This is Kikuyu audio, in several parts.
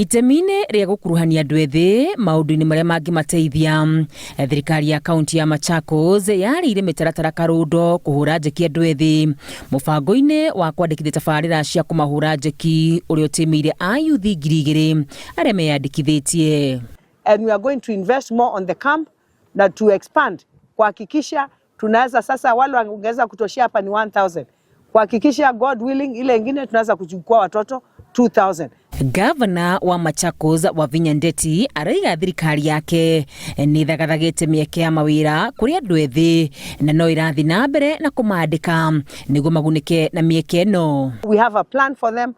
Itemi-inĩ rĩa gũkuruhania andũ ethĩ maũndũ-inĩ marĩa mangĩmateithia, thirikari ya kaunti ya Machakos yarĩire mĩtaratara karũndo kũhũra njeki andũ ethĩ mũbango-inĩ wa kwandĩkithia tabarĩra cia kũmahũra njeki ũrĩa ũtĩmĩire ayuthi 2000 arĩa meyandĩkithĩtie. And we are going to invest more on the camp na to expand kuhakikisha tunaweza sasa, wale wangeweza kutoshea hapa ni 1000, kuhakikisha God willing ile ingine tunaweza kuchukua watoto 2000. Gavana wa Machakos Wavinya Ndeti araiga thirikari yake nĩ ĩthagathagĩte mĩeke ya mawĩra kũrĩ andũ ethĩ na no ĩrathiĩ na mbere na kũmandĩka nĩguo magunĩke na mĩeke ĩno. We have a plan for them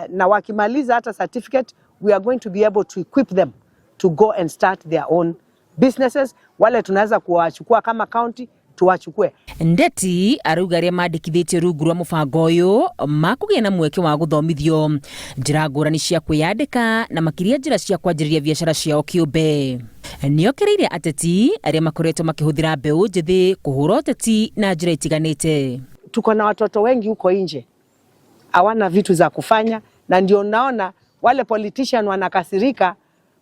na wakimaliza hata certificate, we are going to be able to equip them to go and start their own businesses. Wale tunaweza kuwachukua kama county, tuwachukue. Ndeti arauga arĩa mandĩkithĩtio rungu rwa mũbango ũyũ makũgĩa na mweke wa gũthomithio njĩra ngũrani cia kwĩyandĩka na makĩria njĩra cia kwanjĩrĩria biacara ciao kĩũmbe. Nĩokereire ateti arĩa makoretwo makĩhũthĩra mbeũ njĩthĩ kũhũra ũteti na njĩra itiganĩte. Tuko na watoto wengi huko nje hawana vitu za kufanya, na ndio naona wale politician wanakasirika.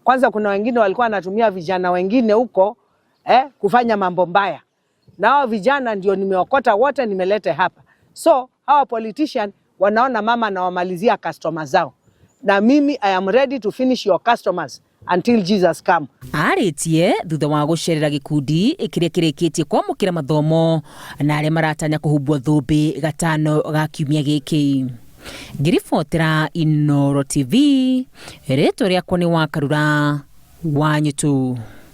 Kwanza kuna wengine walikuwa wanatumia vijana wengine huko kufanya mambo mbaya, na hao vijana ndio nimeokota wote nimelete hapa. So hawa politician wanaona mama anawamalizia customer zao, na mimi I am ready to finish your customers until Jesus come. Arĩtie thutha wa gũcerera gĩkundi kĩrĩa kĩrĩkĩtie kwamũkĩra mathomo na arĩa maratanya kũhumbwo thũmbĩ gatano ga kiumia gĩkĩ. Ngĩribotera Inooro TV, rĩtwa rĩakwa nĩ Wakarura Wanyũtũ.